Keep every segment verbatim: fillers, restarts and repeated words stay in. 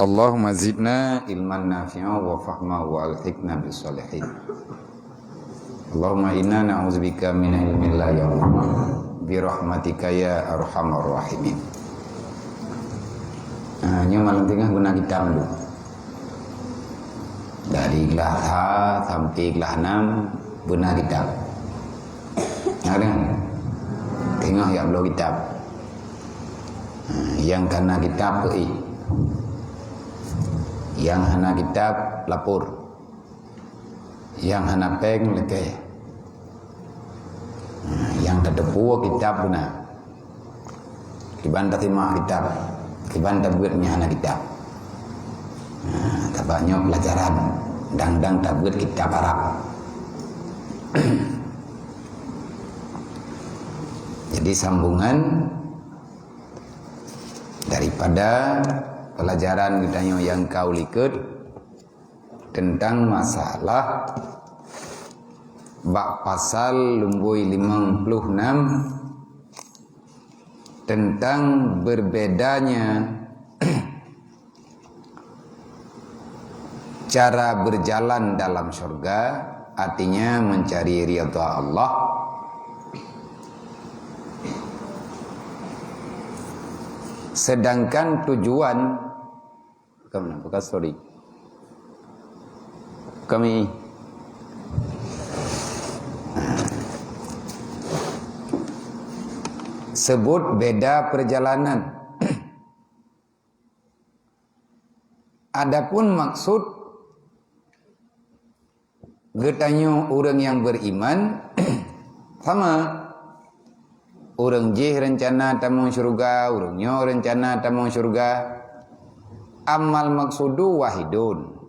Allahumma zidna ilman nafi'a wa fahma wa alhiqna bis salihin. Allahumma inna na'udzubika min ilmin la yanfa', bi rahmatika ya arhamar rahimin. Nah, nyoe malam teungoh beuna kitab dulu. Dari glah sa sampai glah enam beuna kitab. Nah, teungoh jak bloe kitab. Nah, nyang kana kitab keu ié. Nyang hana kitab lapor. Nyang hana péng lakée. Nah, nyang tateupeue kitab beuna. Kiban tatimah kitab, kiban tabeuet nyang hana kitab. Nah, tabak nyoe pelajaran dang-dang tabeuet kitab Arab. Jadi sambungan daripada pelajaran geutanyoe nyang ka u likot tentang masalah bak pasal lumboi limong ploh nam tentang berbedanya cara berjalan dalam syurga, artinya mencari ridha Allah. Sedangkan tujuan, bukan, bukan, sorry. Kami sebut beda perjalanan. Adapun maksud geutanyoe ureuëng nyang beriman, sama. Ureuëng jih reuncana tamong syeuruga, ureuëng nyoe reuncana tamong syeuruga. Ammal maqsudu wahidun,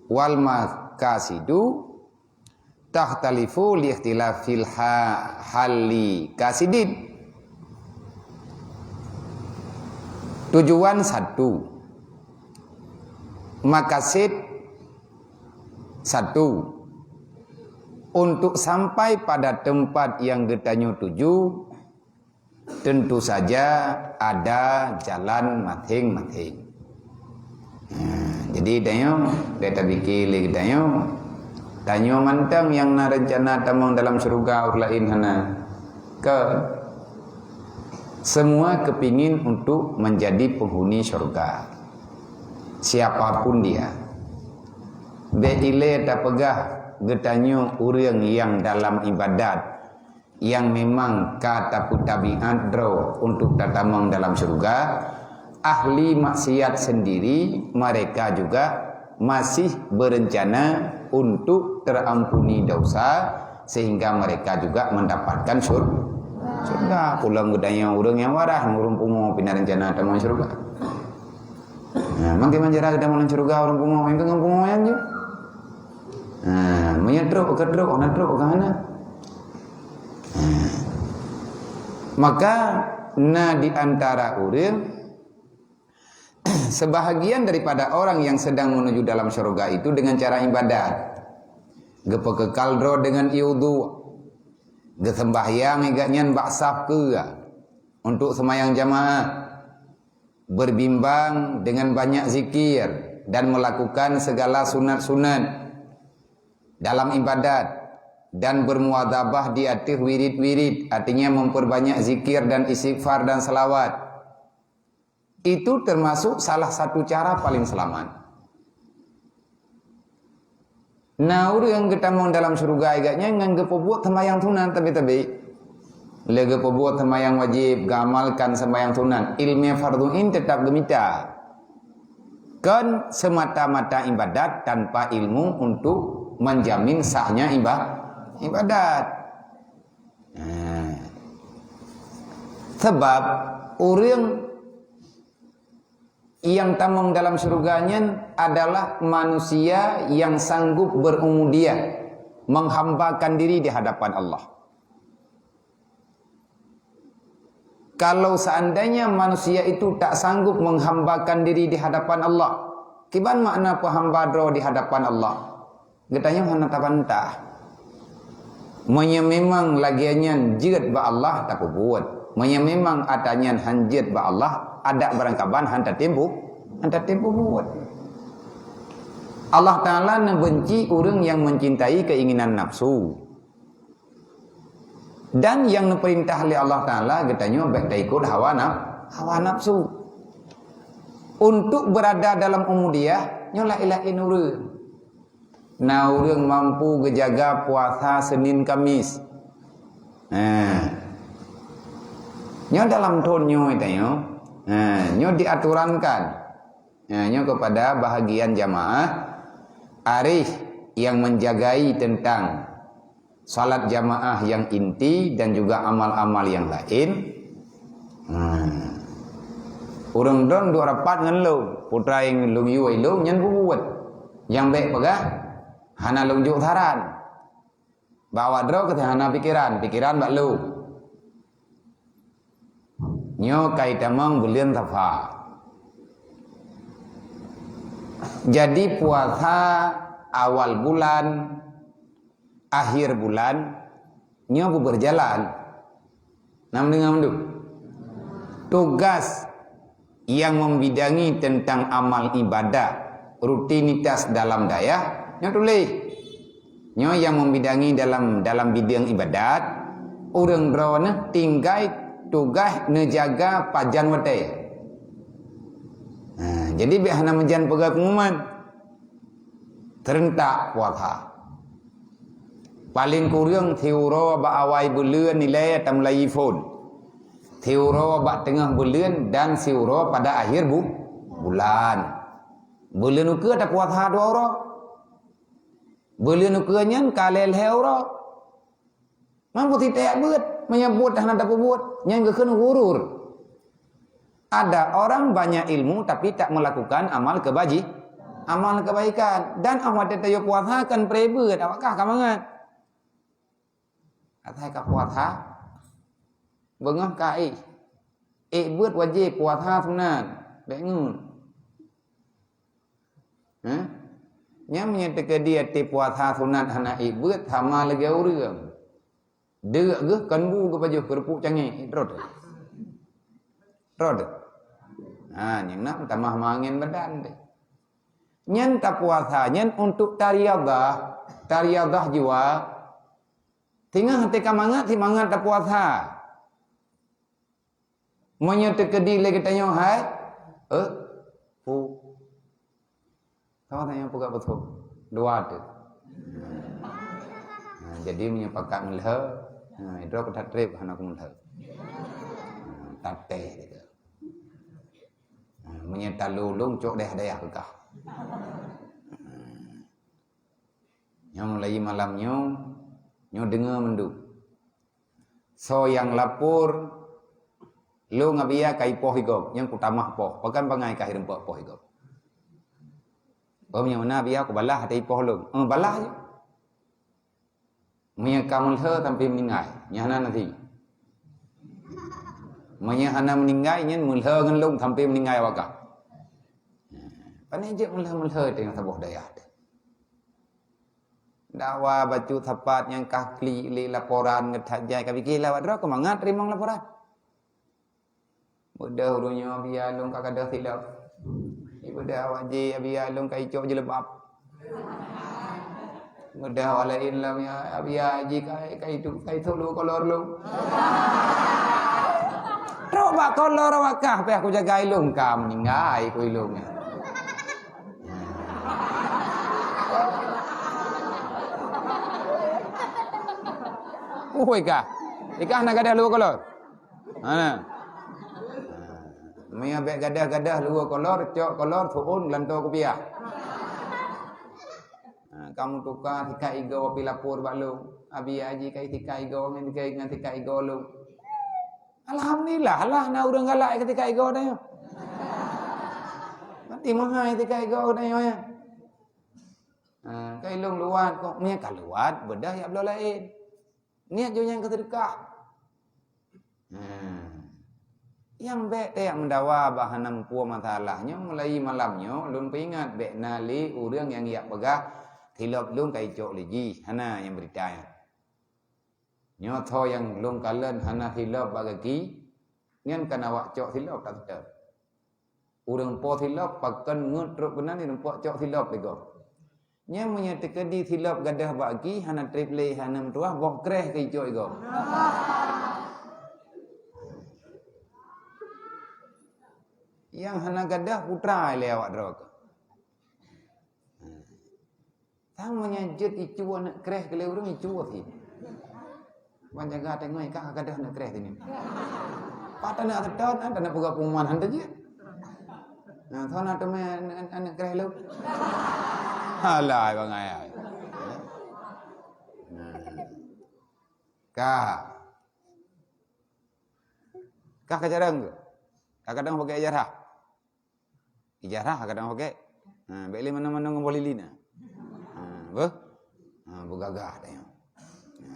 wal maqasidu takhtalifu li ikhtilafil ha-, halil qasidin. Tujuan satu, maqasid satu. Untuk sampai pada tempat nyang geutanyoe tuju, tentu saja ada jalan maséng-maséng. Nah, jadi tanyoe, bèk tapike lé geutanyoe, tanyoe mantong nyang na reuncana tamong dalam syeuruga, ureuëng laén hana. Kon. Semua kepingin untuk menjadi penghuni syurga. Siapapun dia. Bèk ilèe tapeugah geutanyoe ureuëng nyang dalam iébadat, nyang memang ka tapeutabiat droe untuk tatamong dalam syeuruga, ahli maksiat sendiri, mereka juga masih berencana untuk terampuni dosa, sehingga mereka juga mendapatkan syur-, syurga. Pulang geutanyoe ureuëng nyang waras, ureuëng pungo pih na reuncana tamong syeuruga. Nah, makin manjara geutanyoe lam syeuruga ureuëng pungo, nyang keu pungo nyan jih. Nah, meunyoe trok ka trok, hana trok ka hana. Nah. Maka na di antara ureuëng sebahagian daripada orang yang sedang menuju dalam syurga itu dengan cara ibadat. Geupeukekal droe dengan ié udhu. Geuseumbahyang igat nyan bak saf keu untuk seumayang jamaah. Berbimbang dengan banyak zikir dan melakukan segala sunat-sunat dalam ibadat dan bermuadhabah di ateueh wirid-wirid, artinya memperbanyak zikir dan istighfar dan salawat. Itu termasuk salah satu cara paling selamat. Na ureuëng geutamong dalam syeuruga igat nyan ngon geupeubuet seumayang sunat tabi-tabi. Lé geupeubuet seumayang wajéb, geuamalkan seumayang sunat, ileumèe fardhu ain teutap geumita. Kon semata-mata ibadat tanpa ilmu untuk menjamin sahnya iba-, ibadat. Nah. Sebab ureuëng nyang tamong dalam syeuruga nyan adalah manusia yang sanggup berubudiyah, menghambakan diri di hadapan Allah. Kalau seandainya manusia itu tak sanggup menghambakan diri di hadapan Allah, kiban makna peuhamba droe di hadapan Allah? Geutanyoe hana tabantah. Meunyoe memang lagèe nyan jeuet bak Allah, tapeubuet. Meunyoe memang atra nyan han jeuet bak Allah, adak barangkaban han tatem bu-, Anta teupeue buet. Allah Taala neubenci ureuëng nyang mencintai keinginan nafsu. Dan nyang neupeurintah lé Allah Taala geutanyoe bék taikot hawa naf-, hawa nafsu. Untuk berada dalam ubudiyah, nyoe laén-laén ureuëng. Na ureuëng mampu geujaga puasa Senin Kamis. Ha. Nyoe dalam thon nyoe tanyoe. Ha, nyoe diaturankan. Ha, nyoe kepada bahagian jamaah arif yang menjagai tentang salat jamaah yang inti dan juga amal-amal yang lain. Ha. Ureuëng droen duek rapat ngon lôn, putra nyang lôn yue lôn nyan bubuet. Nyang bék peugah, hana lôn jok saran. Bak awak droe keuh hana pikeran, pikeran bak lôn. Nyoe kai tamong buleuen Safa. Jadi puasa awal bulan, akhir bulan, nyoe beuberjalan. Na meudeungoe mandum? Tugas yang membidangi tentang amal ibadat, rutinitas dalam dayah, nyoe tuléh. Nyoe yang membidangi dalam, dalam bidang ibadat, ureuëng droeneuh tinggai tugaih neujaga pajan watée. Ha, jadi bék hana meujan peugah pengumuman. Teureuntak puasa. Paléng kureueng siuroe bak awai buleuen nilai tamulai phon. Siuroe bak teungoh buleuen dan siuroe pada akhir bu-, bulan. Buleuen ukeue tapuasa dua uroe. Buleuen ukeue nyan ka lhée-lhée uroe. Mampu titek beuet, meunyoe buet hana tapeubuet, nyan geukheun ghurur. Ada orang banyak ilmu tapi tak melakukan amal kebaji-, amal kebaikan. Dan awak watée tayue puasa kan pré beuet, awak kah ka mangat. Asai ka puasa, beungoh ka éh. Éh beuet wajéb, puasa sunat, bék ngeut. Hah? Nyan meunyoe teukeudi até puasa sunat hana ék beuet, sama lagée ureuëng. Deuk geuh kon bu geupajoh keurupuk cangék, trot. Trot. Ha, nyang na meutamah mangen badan deh. Nyan tapuasa, nyan untuk tariadah, tariadah jiwa. Singoh até ka mangat, simangat tapuasa. Meunyoe teukeudi lé geutanyoe hai, eh, pu. Sama tanyoe peugah beutôi. Dua tu. Ha, jadi meunyoe pakat meulheu, ha, idroe keu that treb hana kumeulheu. Ha, taté dia. Ha, meunyoe talulung cok deh dayah keu kah. Ha. Nyoe mulai malam nyoe, nyoe deungoe mandum. Soe nyang lapor, lôn Abiya ka ipoh igob, nyang kutamah poh, pakon bangai ka hireung poh igob. Bom nyang mana Abiya kubalah até ipoh lôn. Eh, balah je. Meunyoe ka meulheu sampai meuninggai, nyan hana nasi. Meunyoe hana meuninggai, nyan meulheu ngon lôn sampai meuninggai awak kah. Pané jeuet meulheu-meulheu teuh nyang saboh dayah teuh. Dakwa bacut sapat nyang kah klik lé laporan ngon that jai ka pike lawat droe keu mangat teurimong laporan. Beudôh uroe nyoe Abiya lôn ka gadôh silop. Beudôh awak jih Abiya lôn ka icok jilbab. Beudôh awak laén lom ya Abiya jih ka, ka itu, ka itu lu kolor lu. Trok bak kolor awak kah pih aku jagai lôn ka meuninggai ku ilôn nyan. Uhui kah? Ikah na gadôh luwa kolor? Hana. Meunyoe bék gadôh-gadôh luwa kolor, cok kolor, su'un, geulantoe kupiah. Ha, kamu tuka sikat igoe pi lapor bak lôn. Abi Haji kai sikat igoe ngon, ngon sikat igoe lôn. Alhamdulillah, alah na ureuëng galak keu sikat igoe tanyoe. Mati mahai sikat igoe tanyoe nyan. Ha, kai lôn luwat kok, meunyoe ka luwat, beudôh jak bloe laén. Niet jih nyan keu seudeukah. Ha. Nyang bék tajak meudawa bah hana muphom masalah nyoe, mulai malam nyoe lôn peuingat bék na lé ureuëng nyang jak peugah, "Silop lôn ka icok lé jih." Hana nyang beurita nyan. Nyoe tho nyang lôn kalon hana silop bak gaki, nyan kan awak cok silop that seutôt. Ureuëng po silop pakon ngeut trok keunan, ureuëng po cok silop lé gob. Nyan meunyoe teukeudi silop gadôh bak gaki, hana treb lé, hana meutuah, boh kreh keu icok lé gob. Nyang hana gadôh putra lé awak droe. Sang meunyoe jeuet icue aneuëk kreh keu lé ureuëng, icue sih. Ban jaga teungoh, ka gadôh aneuëk kreh sini. Pat aneuëk seutôt, kan, aneuëk peugah pengumuman han teujeuet. Nah, soe na teumé aneuëk, aneuëk kreh lôn. Alah, bangai ai. Nah. Ka. Ka kajarang ke? Ka kadang pakai ijazah. Ijazah kadang pakai. Ha, bèk lé manoe-manoe ngon boh lilin na. Ha, beuh? Ha, beugagah dah nyoe. Ha.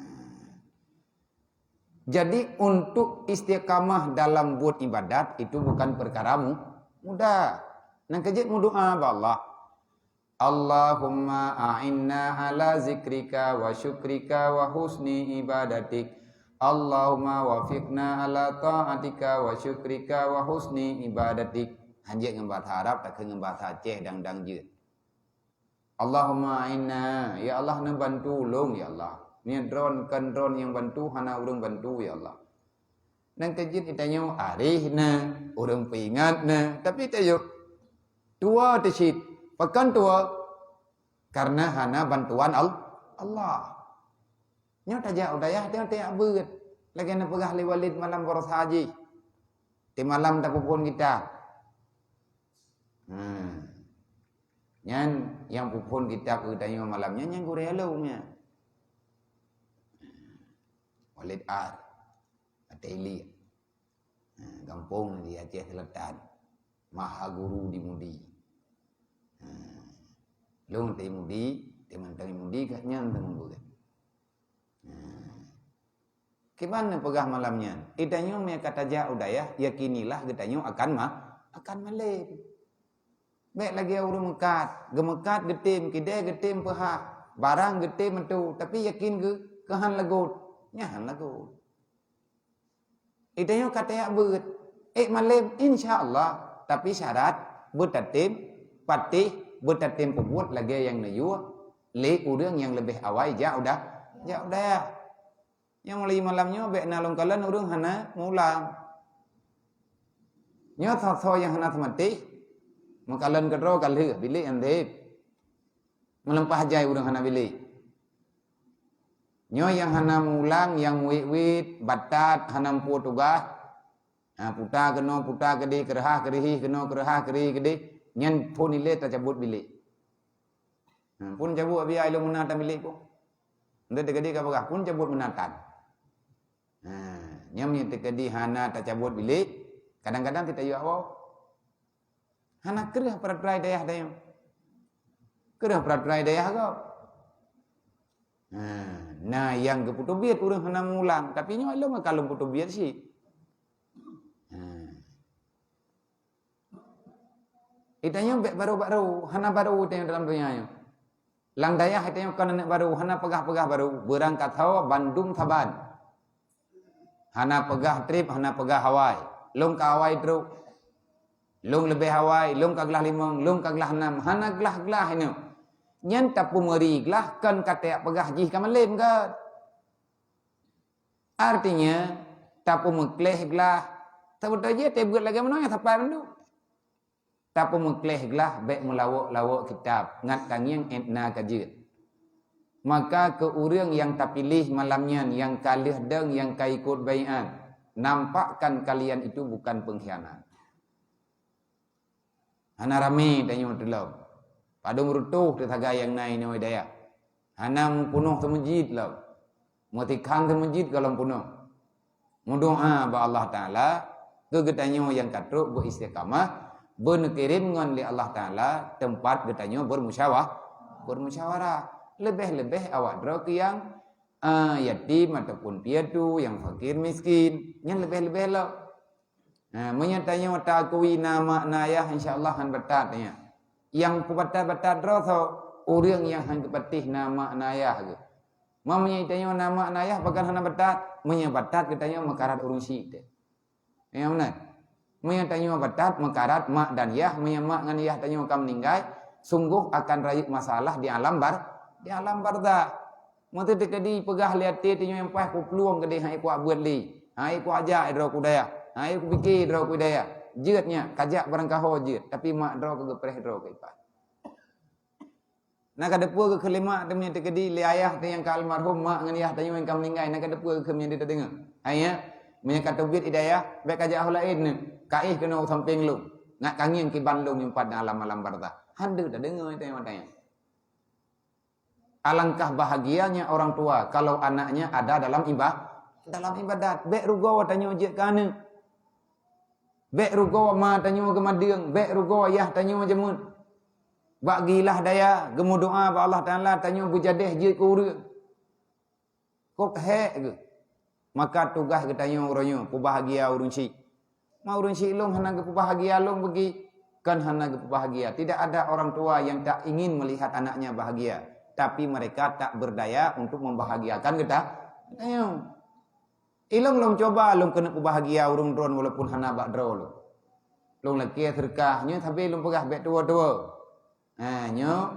Jadi, untuk istiqamah dalam buet ibadat itu bukan perkara mu-, mudah. Nang keujeuet meudoa bak Allah. Allahumma a'inna ala zikrika wa syukrika wa husni ibadatik. Allahumma wafiqna ala ta'atika wa syukrika wa husni ibadatik. Hanjeuet ngon bahasa Arab, takheun ngon bahasa Aceh dang-dang jeuet. Allahumma a'inna, ya Allah, neubantu ulôn, ya Allah. Meunyoe droen kon droen nyang bantu, hana ureuëng bantu, ya Allah. Nang keujeuet geutanyoe areh na, ureuëng peuingat na, tapi tanyoe tuwoe teucit. Pakon tuwoe? Karena hana bantuan Al-, Allah. Nyoe tajak u dayah, teuh tajak beuet. Lagèe na peugah lé Walid malam baroesa jih. Di malam tapeuphon kitab. Hmm. Nyan nyang peuphon kitab keu tanyoe malam nyan, nyan gurèe lôn nyan. Walid Ar. Ateueh Ilik. Ha, gampông di Aceh Selatan. Maha guru di Mudi. Ha. Lôn di Mudi, teuma di Mudi ka nyan teuma beuet. Ha. Kiban neupeugah malam nyan, geutanyoe meunyo ka tajak u dayah, yakinilah geutanyoe akan ma-, akan malém. Bèk lagèe ureuëng meukat, geumeukat geutem, kidèe geutem peuhah, barang geutem meutu, tapi yakin geu-, keuhan lagot. Nyan han lagot. Geutanyoe ka tajak beuet. Ék malém, insya Allah. Tapi syarat beutatem patéh, beutatem peubuet lagèe nyang neuyue lé ureuëng nyang leubeh awai jak u da-, jak u dayah. Nyang mulai malam nyoe bèk na lôn kalon ureuëng hana mulang. Nyoe soe-soe nyang hana seumatéh, meukalon keudroe ka lheueh, bilék nyang deb. Meuleumpah jai ureuëng hana bilék. Nyoe nyang hana mulang, nyang wét-wét, batat, hana muphom tugaih. Ha, puta keunoe, puta keudéh, keureuhah keureuhih keunoe, keureuhah keureuhih keudéh, nyan phon ilèe tacabot bilék. Ha, phon cabot abi ai lôn meunan tan bilék phon. Ndak teukeudi ka peugah, phon cabot meunan tan. Ha, nyan meunyo teukeudi hana tacabot bilék, kadang-kadang teuh tayue awai. Hana kreueh peuraturan dayah tanyoe. Kreueh peuraturan dayah gob. Ha, na nyang geupeuteubiet ureuëng hana mulang, tapi nyoe lôn ka lôn peuteubiet cit. Ha. Geutanyoe bèk barô-barô, hana barô geutanyoe dalam donya nyoe. Lam dayah geutanyoe kon aneuëk barô, hana peugah-peugah barô, beurangkasoe bandum saban. Hana peugah treb, hana peugah awai. Lôn ka awai trok. Lôn leubeh awai, lôn ka glah limong, lôn ka glah nam, hana glah-glah nyoe. Nyan tapeumeuri glah kon ka tajak peugah jih ka malém kon. Artinya, tapeumeukleh glah. Seubeutôi jih teuh beuet lagèe meunoe nyang sapai mandum. Tapeumeukleh glah bèk meulawok-lawok kitab, ngat tangieng ék na ka jeuet. Maka keu ureuëng nyang tapiléh malam nyan, nyang ka lheueh dong, nyang ka ikot baiat, nampakkan kalian itu bukan pengkhianat. Hana ramé tanyoe tulông. Padum reutôh teusagai nyang na inoe dayah. Hana meupunoh seumeujid lom. Meutikhan seumeujid gohlom punoh. Meudoa bak Allah Taala keu geutanyoe nyang ka trok beu istiqamah, beuneukirém ngon lé Allah Taala teumpat geutanyoe beurmusyawa-, beurmusyawarah. Leubeh-leubeh awak droe keu nyang, a, yatim ataupun piatu, nyang fakir miskin. Nyan leubeh-leubeh lom. Ha, meunyoe tanyoe taakui na mak na yah, insya Allah han batat nyan. Nyang peubatat-batat droe soe, ureuëng nyang han geupatéh na mak na yah geuh. Meunyoe tanyoe na mak na yah, pakon hana batat? Meunyoe batat geutanyoe meukarat ureuëng syik teuh. Nyang meunan. Meunyoe tanyoe batat meukarat mak dan yah, meunyoe mak ngon yah tanyoe ka meuninggai, sunggoh akan rayeuk masalah di alam bar-, di alam barzakh. Meuteukeudi peugah lé até tanyoe nyang paih kuplueng keudeh, hai kuabeuet lé, hai kuajak droe keu dayah, hai kupike droe keu dayah. Jeuet nyan, kajak barangkaho jeuet, tapi mak droe keu geupreh droe keu ipat. Na ka deupeu keu keulimak teumé teukeudi lé ayah teuh nyang ka almarhum, mak ngon yah tanyoe nyang ka meuninggai, na ka deupeu keu meunyoe tadeungoe. Hai nyan, meunyoe ka teubiet hidayah, bék kajak ho laén nyoe, kaéh keunoe sampéng lôn, ngat kangieng kiban lôn nyumpat dan alam-alam barzakh. Hana tadeungoe teuh mata nyan. Alangkah bahagianya orang tua kalau anaknya ada dalam iba-, dalam ibadat. Bék rugoe tanyoe jeuet keu aneuk. Bék rugoe ma tanyoe geumadeueng, bék rugoe yah tanyoe jeumeut. Bak gilah daya geumeudoa bak Allah Taala tanyoe beujadeh jeuet keu ureueng. Kok hék geuh. Maka tugaih geutanyoe uroe nyoe peubahgia ureueng chik. Ma ureueng chik lôn hana geupeubahgia lôn beugi, kan hana geupeubahgia. Tidak ada orang tua yang tak ingin melihat anaknya bahagia, tapi mereka tak berdaya untuk membahagiakan geuta-, geutanyoe. Ilôn lôn cuba lôn keuneuk peubahgia ureueng droen walaupun hana bak droe lôn. Lôn lakée seudeukah, nyoe sabe lôn peugah bék tuwo-tuwo. Ha, nyoe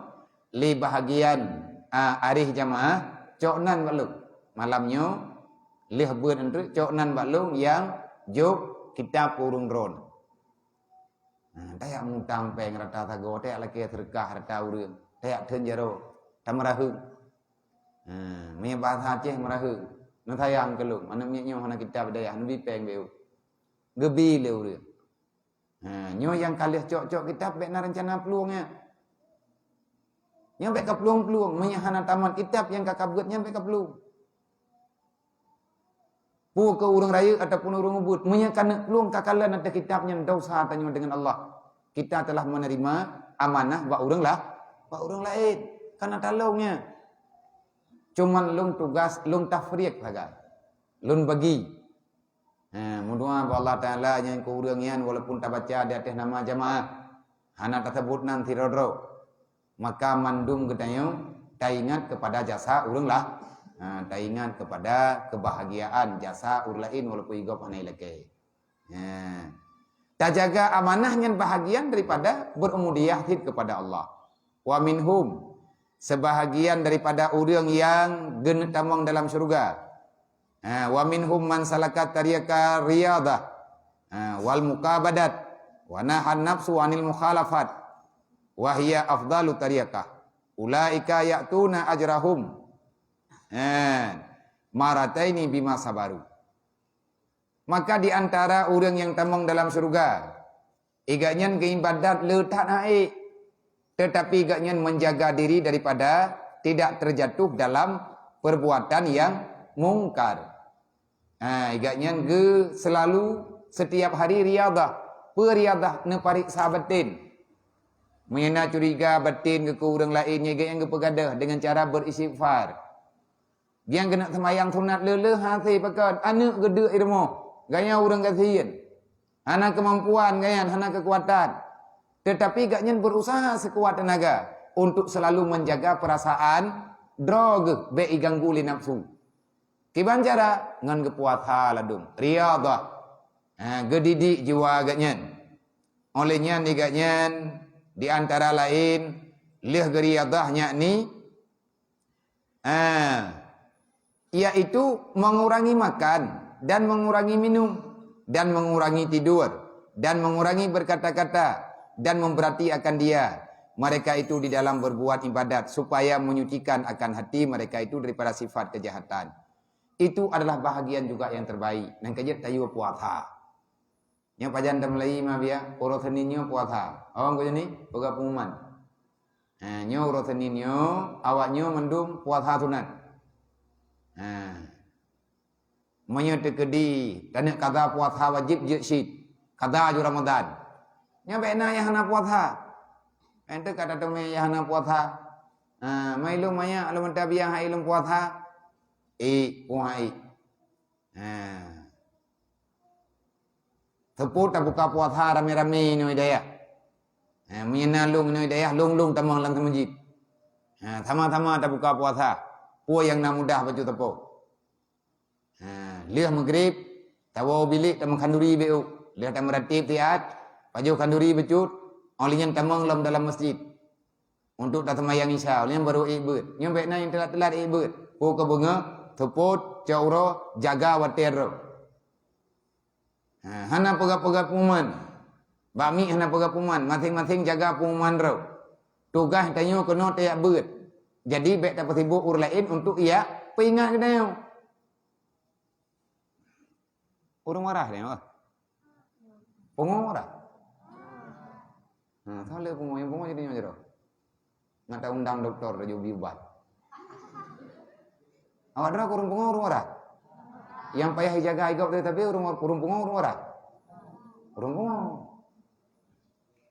lé bahagian, a, arih jamaah cok nan bak lôn. Malam nyoe lheueh beuet eunteuk cok nan bak lôn nyang jok kitab ureueng droen. Ha, tajak mutang péng rata sagoe, tajak lakée seudeukah rata ureueng, tajak theun jaroe, tameuraheueng. Ha, meunyoe bahasa Aceh meuraheueng. Neusayang keu lôn, aneuk miet nyoe hana kitab hidayah, neubi péng bék. Geubi lé ureueng. Ha, nyoe nyang ka lheueh cok-cok kitab bék na reuncana plueng nyan. Nyoe bék kaplueng-plueng, meunyoe hana tamat kitab nyang ka kabeuet nyan bék kaplueng. Peue keu ureueng rayeuk ataupun ureueng ubit, meunyoe ka neuk plueng kakalon ateueh kitab nyan desya tanyoe deungon Allah. Kita telah menerima amanah bak ureueng lah, bak ureueng laén. Kana talong nyan. Cuman lôn tugaih, lôn tafriq sagai. Lôn bagi. Ha, meudoa bak Allah Taala nyang keu ureueng nyan walaupun tabaca di ateueh nama jamaah, hana taseubut nan sidroe-droe, maka mandum geutanyoe taingat keupada jasa ureueng lah, ha, taingat keupada keubahagiaan jasa ureueng laén walaupun gob hana ilakée. Ha. Tajaga amanah nyan bahagian daripada berubudiah cit keupada Allah. Wa minhum, sebahagian daripada ureueng nyang geuneuk tamong dalam syeuruga. Ha, wa minhum man salaka tariqa riyadah, ha, wal mukabadat, wa nahan nafsu anil mukhalafat, wa hiya afdalu tariqah. Ulaika ya'tuna ajrahum, ha, marataini bima sabaru. Maka di antara ureueng nyang tamong dalam syeuruga, igak nyan geuibadat le that hana ék, teutapi igak nyan menjaga diri daripada tidak terjatuh dalam perbuatan yang mungkar. Ha, igak nyan geu selalu setiap hari riyadah. Peue riyadah? Neupareksa baten. Meunyoe na curiga baten geuh keu ureueng laén, nyan igak nyan geupeugadôh deungon cara beristighfar. Nyang keuneuk seumayang sunat le-le hase pakon, aneuk geudeuk i rumoh, gaya ureueng gasien, hana keumampuan gaya, hana keukuatan. Teutapi gobnyan beurusaha seukuat teunaga untuk seulalu menjaga peurasaan droe geuh bék iganggu lé nafsu. Kiban cara? Ngon geupuasa ladum, riyadah. Ha, geudidik jiwa gobnyan. Óh lheueh nyan di gobnyan, di antara laén, lheueh geuriyadah, yakni, ha, yaitu mengurangi makan dan mengurangi minum dan mengurangi tidur dan mengurangi berkata-kata dan memperhatikan dia mereka itu di dalam berbuat ibadat, supaya menyucikan akan hati mereka itu daripada sifat kejahatan. Itu adalah bahagian juga yang terbaik. Nyang keujeuet tayue puasa. Nyoe pajan tameulai ma biya, uroe Senin nyoe puasa. Awang kujani peugah pengumuman. Ha, nyoe uroe Senin nyoe, awak nyoe mandum puasa sunat. Ha. Meunyoe teukeudi taneuk kada puasa wajéb jeuet cit, kada ju Ramadan. Nyoe bék na nyang hana puasa. Ente ka tateumé nyang hana puasa. Ha, mai lôn manyak lôn meuta biya hai lôn puasa. Ék, puasa ék. Ha. Seupôt tabuka puasa ramé-ramé inoe dayah. Ha, meunyoe na lôn inoe dayah, lôn-lôn tamong lam seumeujid. Ha, sama-sama tabuka puasa. Peue nyang na mudah bacut sapo. Ha, lheueh meugrib, tawoe bilék tameukanuri bék. Lheueh tameuratéb siat, pajoh khanduri bacut, óh lheueh nyan tamong lom dalam masjid untuk taseumayang Isya, óh lheueh nyan barô ék beuet. Nyoe bék na nyang teulat-teulat ék beuet. Peue keu beungoh, seupôt, cok uroe, jaga watée droe. Ha, hana peugah-peugah pengumuman. Bak miet hana peugah pengumuman, maséng-maséng jaga pengumuman droe. Tugaih tanyoe keunoe tajak beuet. Jadi bék tapeusibok ureuëng laén untuk jak peuingat geutanyoe. Ureuëng marah nyoe. Pungo marah. Ha, salah pungo, nyang pungo jadi nyoe jaroe. Ngat undang doktor laju bri ubat. Awak droe ureuëng pungo ureuëng marah. Nyang payah jaga igop teuh tapi ureuëng, ureuëng pungo ureuëng marah. Ureuëng pungo.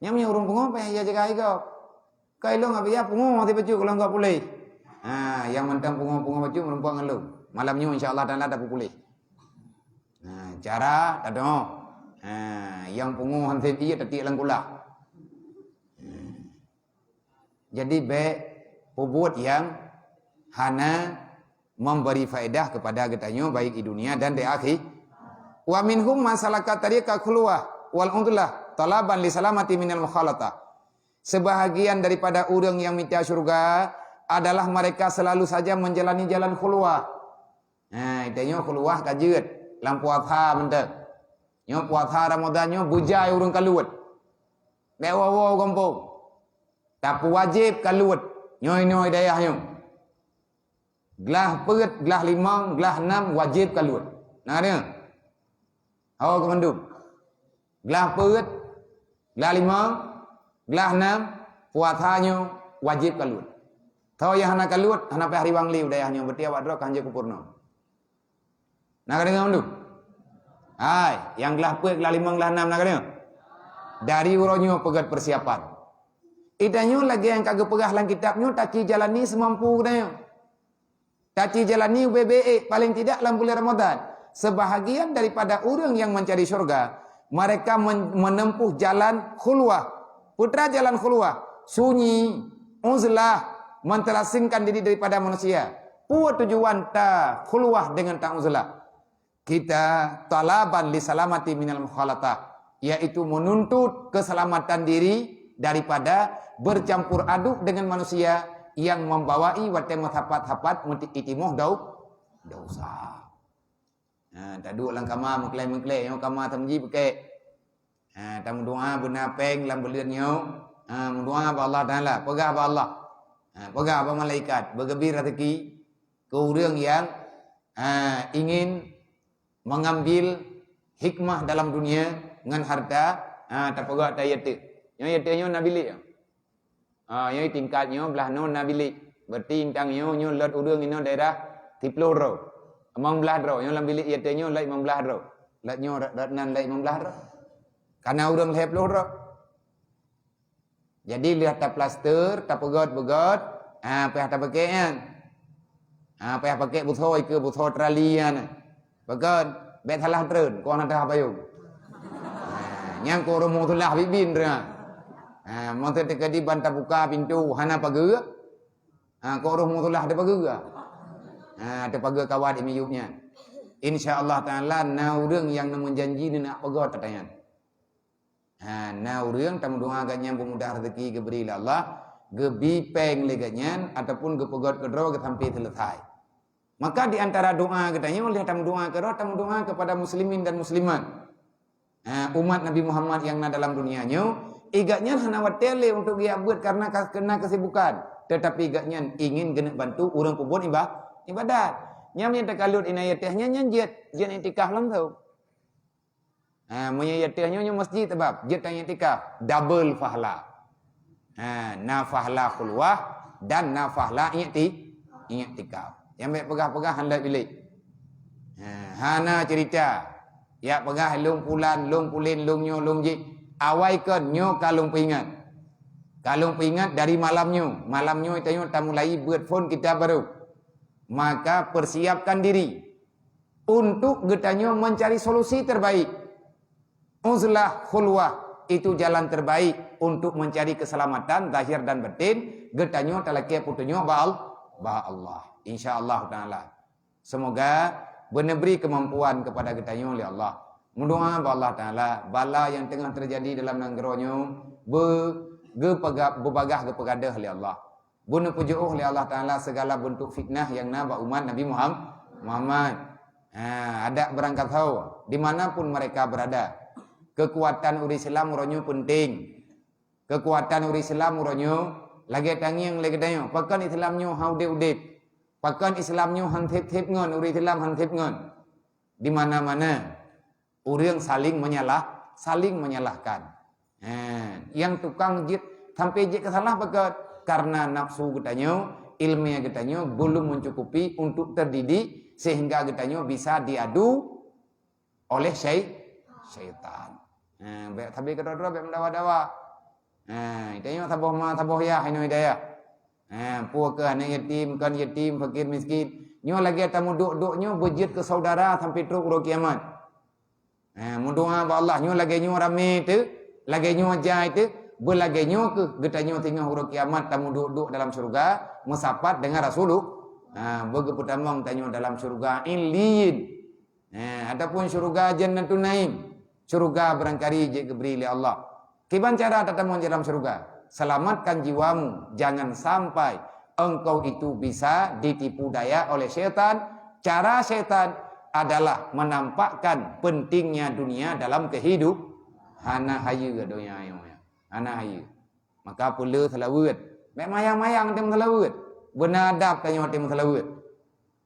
Nyang meunyoe ureuëng pungo payah jaga igop. Kai lôn abéh ya pungo hase bacut keu lôn gop puléh. Ha, nyang mantong pungo-pungo bacut meureumpok ngon lôn. Malam nyoe insya Allah taala tapeupuléh. Ha, cara tadoe. Ha, nyang pungo hase ié tatiek lam kulah. Ha. Jadi bék peubuet nyang hana memberi faedah kepada geutanyoe baik di dunia dan di akhi-, wa minhum man salaka tariqa khulwah wal uzlah talaban li salamati minal mukhalatah. Sebahagian daripada ureuëng nyang mita syurga adalah mereka selalu saja menjalani jalan khulwah. Nah, itu nyoe khulwah ka jeuet lam puasa mantong. Nyoe puasa Ramadan nyoe beujai ureuëng kaluet. Bék woe-woe gampông. Tapi wajéb kaluet. Nyoe-nyoe dayah nyoe. Glah peuet, glah limong, glah nam wajéb kaluet. Na ka deungoe? Ho keu mandum. Glah peuet, glah limong, glah nam, puasa nyoe wajéb kaluet. Tho nyang hana kaluet, hana payah riwang lé u dayah nyoe, berarti awak droe ka hanjeuet keu purnoe. Na ka deungoe mandum? Hai, nyang glah peuet, glah limong, glah nam, na ka deungoe? Dari uroe nyoe peugét persiapan. Itanyoe lagée nyang ka geupeugah lam kitab nyoe, taci jalani seumampu geutanyoe. Taci jalani ubé-bé ék, paling tidak lam bulan Ramadan. Sebahagian daripada ureuëng nyang mencari syurga, mereka men-, menempuh jalan khulwah. Peue teuma jalan khulwah? Sunyi, uzlah, menterasingkan diri daripada manusia. Peue tujuan ta khulwah dengan ta uzlah? Kita talaban li salamati minal mukhalatah, yaitu menuntut keselamatan diri daripada bercampur aduk dengan manusia yang membawai watée meusapat-sapat meuti-, itimoh dau-, dosa. Ha, taduek lam kama meuklée-meuklée, nyoe kama tameuji peuké. Ha, tameudoa beuna péng lam buleuen nyoe. Ha, meudoa bak Allah Taala, peugah bak Allah. Ha, peugah bak malaikat, beugeubri raseuki keu ureuëng nyang, ha, ingin mengambil hikmah dalam dunia ngon harta, ha, tapeugah ta yatim. Nyoe yatim nyoe na bilék. Ha, nyoe tingkat nyoe blah noe na bilék. Berarti intang nyoe, nyoe lot ureuëng inoe daerah siploh droe. Limong blaih droe, nyoe lam bilék yatim nyoe lot limong blaih droe. Lot nyoe rot-, rot nan lot limong blaih droe. Kana ureuëng lhée ploh droe. Jadi lheueh taplaster, tapeugét-beugét, ha, payah tapaké nyan. Ha, payah paké busoe ikeue busoe trali nyan. Pakon, bék salah treun, kon hana teuhah payong. Ha, nyang keu roh musulah biet-biet treun. Ha, masa teuka di ban tabuka pintoe hana pageue. Ha, keu roh musulah teupageue. Ha, teupageue kawat di miyueb nyan. Insya Allah Taala na ureuëng nyang neumeujanji neunak peugét ata nyan. Ha, na ureuëng tameudoa gobnyan beumudah rezeki geubri lé Allah, geubi péng lé gobnyan ataupun geupeugét keudroe geusampai seuleusai. Maka di antara doa geutanyoe lheueh tameudoa keudroe, tameudoa kepada muslimin dan muslimat. Ha, umat Nabi Muhammad nyang na dalam dunia nyoe, i gobnyan hana watée lé untuk geujak beuet karena ka-, keuna kesibukan. Tetapi gobnyan ingin geuneuk bantu ureuëng peubuet iba-, ibadat. Nyang meunyoe teukalut inai yatim nyan, nyan jeuet, jeuet iktikaf langsung. Ha, meunyoe yatim nyoe, nyoe masjid sabab jeuet ta iktikaf, double pahala. Ha, na pahala khulwah dan na pahala ikti-, iktikaf. Nyang bék peugah-peugah hana bilék. Ha, hana cerita. Jak peugah lôn pulan, lôn pulen, lôn nyoe, lôn jih. Awai kon nyoe ka lôn peuingat. Ka lôn peuingat dari malam nyoe. Malam nyoe tanyoe tamulai beuet phon kitab baru. Maka persiapkan diri untuk geutanyoe mencari solusi terbaik. Uzlah khulwah itu jalan terbaik untuk mencari keselamatan zahir dan batin. Geutanyoe talakée peutunyok bak Al-, bak Allah. Insya Allah Taala. Semoga beuneubri kemampuan kepada geutanyoe lé Allah. Meudoa bak Allah Taala, bala nyang teungoh teujadi dalam nanggroe nyoe be-, geupeuga-, beubagaih geupeugah lé Allah. Beuneupeujeuôh lé Allah Taala sigala beuntuk fitnah nyang na bak umat Nabi Muham-, Muhammad. Ha, adak beurangkat ho, di mana pun mereka berada. Keukuatan ureuëng Islam uroe nyoe peunteng. Keukuatan ureuëng Islam uroe nyoe lagée tangieng lé geutanyoe. Pakon Islam nyoe han udeb-udeb? Pakon Islam nyoe han theb-theb ngon, ureuëng Islam han theb ngon? Di mana-mana ureuëng saling menyalah, saling menyalahkan. Ha, nyang tukang jeuet sampai jeuet keu salah pakon? Karena nafsu geutanyoe, ilmu geutanyoe belum mencukupi untuk terdidik sehingga geutanyoe bisa diadu oleh syai-, syaitan. Ha, bék sabe keudroe-droe bék meudawa-dawa. Ha, tanyoe saboh ma saboh yah inoe hidayah. Ha, peue keuh aneuk yatim, kon yatim, fakir miskin. Nyoe lagée tameuduek-duek nyoe beujeuet keu saudara sampai trok uroe kiamat. Ha, meudoa bak Allah nyoe lagée nyoe ramé teuh, lagée nyoe jai teuh, beulagée nyoe keuh geutanyoe singoh uroe kiamat tameuduek-duek dalam syeuruga meusapat deungon Rasulullah. Ha, beugeupeutamong tanyoe dalam syeuruga Illiyin. Eh, ataupun syeuruga Jannatun Naim, syeuruga beurangkari jeuet geubri lé Allah. Kiban cara tatamong dalam syeuruga? Selamatkan jiwamu, jangan sampai engkau itu bisa ditipu daya oleh syaitan. Cara syaitan adalah menampakkan pentingnya dunia dalam kehidup-, hana hayeue donya nyoe. Hana hayeue. Maka peuleueh seulaweuet. Bék mayang-mayang tém seulaweuet. Beuna adab tanyoe tém seulaweuet.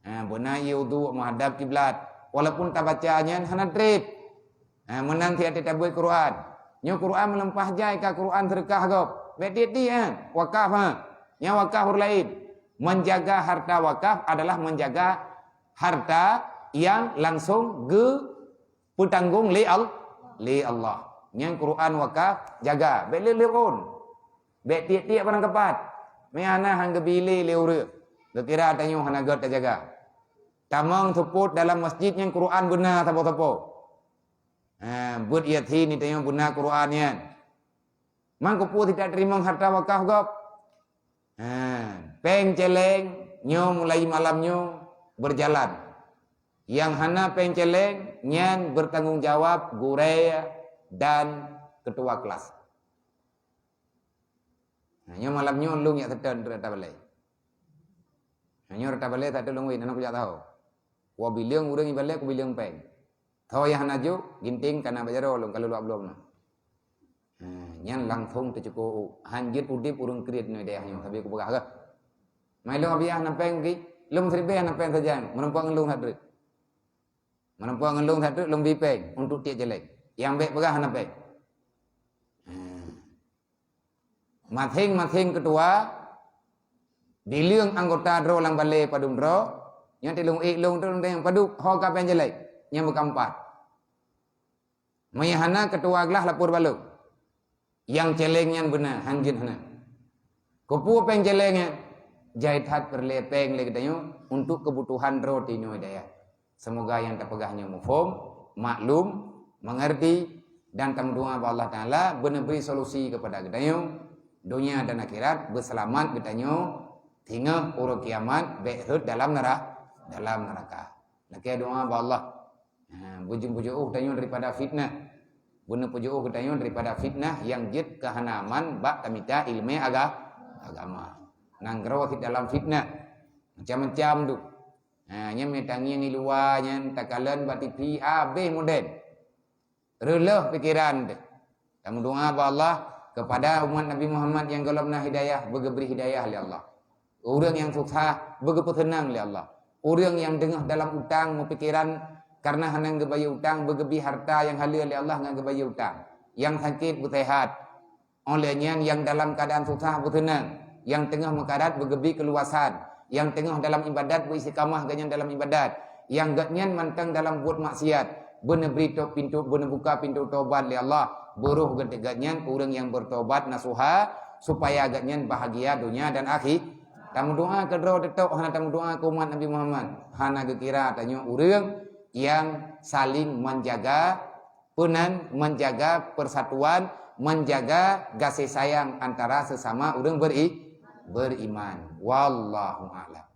Ha, beuna ié uduk meuhadab kiblat. Walaupun tabaca nyan hana treb. Ha, meunan siat tabeuet Quran. Nyoe Quran meulimpah jai ka Quran seudeukah gob. Bék tiek-tiek, ha. Wakaf, ha. Nyan wakaf ureuëng laén. Menjaga harta wakaf adalah menjaga harta yang langsung geu- peutanggong lé Al-, lé Allah. Nyan Quran wakaf jaga, bék leuleubon. Bék tiek-tiek barang keupat. Meuhana han geubi lé lé ureuëng. Geukira tanyoe hana gét tajaga. Tamong seupôt dalam masjid nyan Quran beuna sapo-sapo. Ha, buet Yasin tanyoe beuna Quran nyan. Man keupeue tidak teurimong harta wakaf gob? Ha, péng céléng nyoe mulai malam nyoe berjalan. Nyang hana péng céléng nyan bertanggung jawab gurée dan ketua kelas. Ha, nyoe malam nyoe lôn jak seutôt rata balée. Ha, nyoe rata balée satu lôn wét, aneuk kujak tahu. Wa bileueng ureuëng ibalée kubileueng péng. Tho nyang hana jok, ginting kana bak jaroe lôn ka lôn luwak bloe na. Ha, nyan langsong teucukôp. Han jeuet udeb ureuëng kriet nyoe dayah nyoe, sabe kupeugah kah. Mai lôn abiah na péng ki, lôn siribée na péng sajan, meureumpok ngon lôn that treuk. Meureumpok ngon lôn that treuk lôn bi péng untuk tiek céléng. Nyang bék peugah hana péng. Ha. Maséng-maséng keutua, bileueng anggota droe lam balée padum droe, nyan tilông ék lông tu lông padub, ho ka péng céléng, nyang beuka empat. Meunyo hana keutua glah lapor bak lôn. Nyang céléng nyan beuna, han jeuet hana. Keupeue péng céléng nyan? Jai that peureulée péng lé geutanyoe untuk keubutuhan droe tinoe dayah. Seumoga nyang tapeugah nyoe muphom, maklum, meungeurti, dan tameudoa bak Allah Taala beuneubri solusi keupada geutanyoe, donya dan akhirat, beuseulamat geutanyoe, singoh uroe kiamat bék rhot dalam neura-, dalam neuraka. Lakée doa bak Allah. Ha, beujeuet peujeuôh tanyoe daripada fitnah. Beuneupeujeuôh geutanyoe daripada fitnah nyang jeuet keuhanaman bak tamita iéleumé aga-, agama. Nanggroe sit dalam fitnah. Macam-macam tu. Ha, nyan meutangieng i luwa nyan takalon bak T V habéh modern. Reuloh pikeran teuh. Tameudoa bak Allah keupada umat Nabi Muhammad nyang gohlom na hidayah, beugeubri hidayah lé Allah. Ureuëng nyang susah beugeupeuseunang lé Allah. Ureuëng nyang teungoh dalam utang meupikeran kareuna hana geubayeue utang, beugeubri harta nyang haleue lé Allah ngon geubayeue utang. Nyang sakét beuseuhat. Óh lheueh nyan, nyang dalam keuadaan susah beuseunang, nyang teungoh meukarat beugeubri keuluwasan, nyang teungoh dalam iébadat beuistiqamah geuhnyan dalam iébadat, nyang geuhnyan mantong dalam buet maksiat, beuneubri tôb pintoe, beuneubuka pintoe tobat lé Allah, beuroh geuhnyan ureuëng nyang beutobat nasuha, supaya geuhnyan bahagia donya dan akhi-, tameudoa keudroe teutok hana tameudoa keu umat Nabi Muhammad, hana geukira tanyoe ureuëng nyang saling menjaga peunan menjaga persatuan, menjaga gaséh sayang antara sesama ureuëng beri-, beriman. Wallahu a'lam.